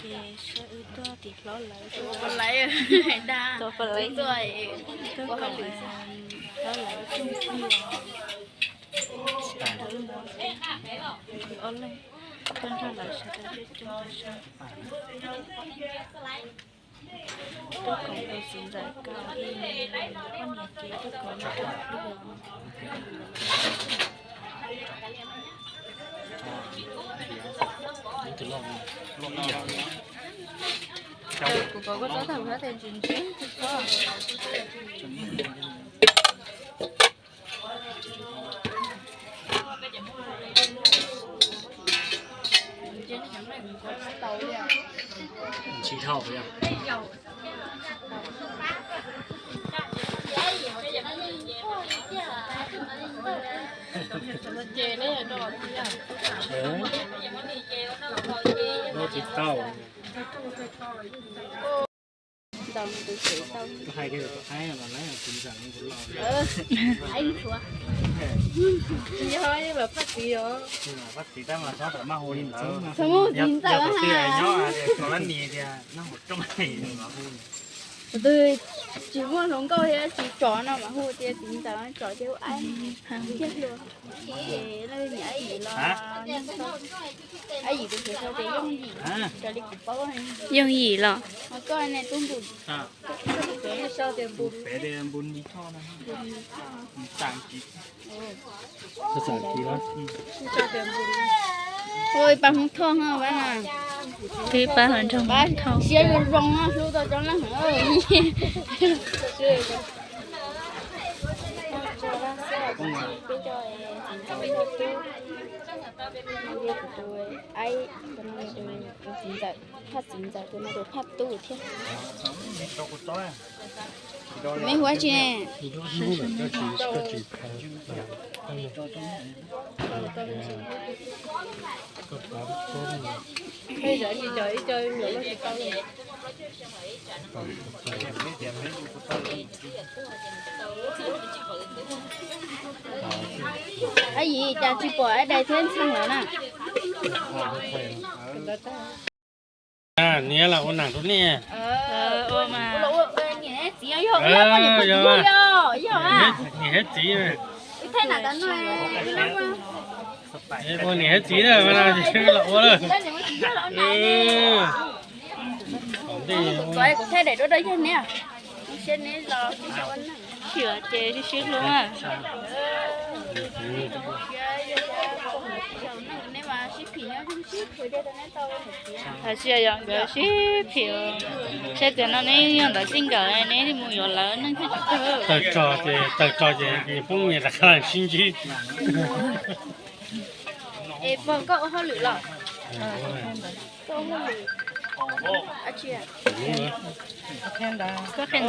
Ces saib wb tuaj tim hlob lawv, tuaj pab lawv, tuaj koom hlob lawv tsoom phooj ywg, sawv daws wb mus ob leeg, tuaj nrog lawv sawv daws coob coob lawm saib. Twb koom tus txiv ntxawm kawg li, poj niam ces twb koom ib yam. Kuv pom koj tsob tag kuv hab tes ntsis ntsis tsis txhob. Ntsis dhau. Ces neb yog rau tiag. Neb tsis tau. Ntawm tus tsev tau. Hais tias tus aib los lawv tus ntxawm los. Aib ntxuav. Yog lawv phaj txiv os. Phaj txiv tab mas txhob tawm maj hu li ntawd. Txhob muaj txiv ntxawm ha. Nyob tias txog lab nis tias noj hauv rooj mas hu. Tus twg tsis muaj hluas nkauj thiab tsis tsom no mas hu tias txiv ntxawm, tsom ces hu aib. Ces lawv niam aib yim los, aib yim tus txiv sau tias yooj yim, raws li kuv paub. Yooj yim los. Koj ne tub npus, sau tias npus. Ua ib pab Hmoob Thoj ho pab na. Ib pab hluas nraug Hmoob Thoj. Siab zoo zoo hlub tau coob leej heev. Peb cov txiv ntxawm, tus tub, aib, tus txiv ntxawm, phaj txiv ntxawm, tus no tus phaj tub thiab. Me hu dab tsi ne? Aib yim, cas tsis pom aib dais thiab ntxhee lawm na? Niam los ua nam rau nej. Niam thiab txiv, ua niam thiab txiv na, los ua lawm. Kuv thaij daim duab rau yawg neb, siab neb los sib ua neej. Sib ces sib sib hlub. Neb mas sib phim nyob sib phim, hais tias yog nkawd sib phim, saib tias no neb yog ntawd xij nkawd neb mus yuav lawv neeg thiaj tsis kawg. Tawg tso ces, tawg tso ces poob me rov qab sib ntsib. Es pog koj ua hauj lwm los? Koj ua hauj lwm. Koj qhia ntawv los? Koj qhia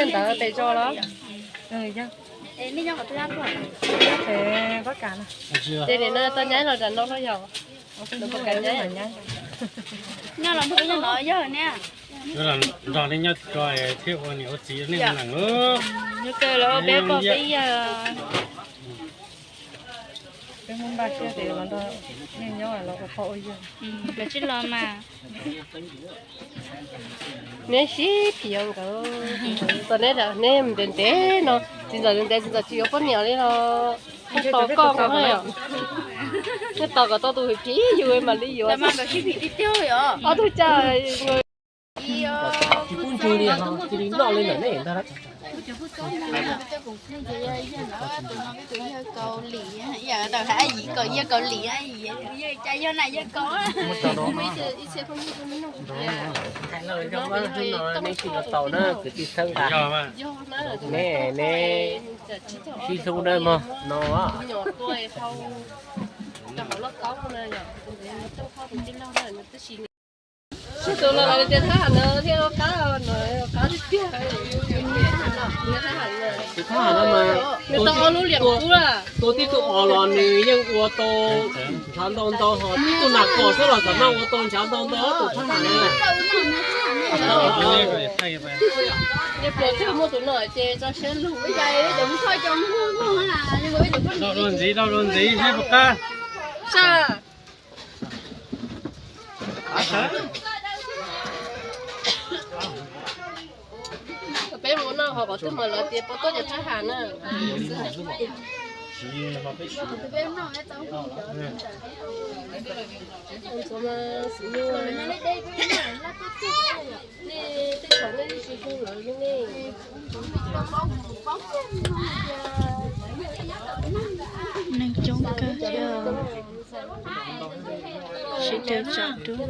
ntawv pem zos los? Es nej nyob qhov twg? Ces nim no tau nyaib los nram no los yog? Nyob los nrog peb nyob no yog ne. Nrog nej nyob ko thiab ua niam ua txiv nej ua neej. Nyob kawg los peb pog peb yawg. Peb muab npaj siab tias los nrog nej nyob los ua pog ua yawg. Los tsis los mas. Neb sib phim nkawd. Txog neb, neb ntev ntev no, txiv ntxawm ntev ntev txiv ntxawm tsis yuav poj niam li los. Neb tos koj, neb tos kom tau tus phim yus mam li yuav. Ob tug cas. Tsis pub ntsug li, cia li noj li ntawm nej ntag. Tus no peb tus yawg Kaus Lim, yawg Kaus Lim, yawg cas yog na yawg Kaus. Neb sib tau na kwv tij txheeb ntag. Neb, neb sib hlub na mog no. Tus no los tias thab ham no thiaj ua qab no, ua qab tiag tiag. Tus thab ham no mas nws tau ob lub liam kub lawm. Tua tib tug os los nws yeej ua tau ntshav ntau ntau, ho tib tug nas kos xwb los xav mas ua tau ntshav ntau ntau tus thab ham na. Neb pluas thiaj muaj tus no ces tso siab lug. Rau dua ntxiv, rau dua ntxiv seb puas qab. Sab. Peb mus noj ho qhov twg mas lawv tias puas tuaj ces pab has na. Neeg coob kawg thiab, sib tw tsam dub.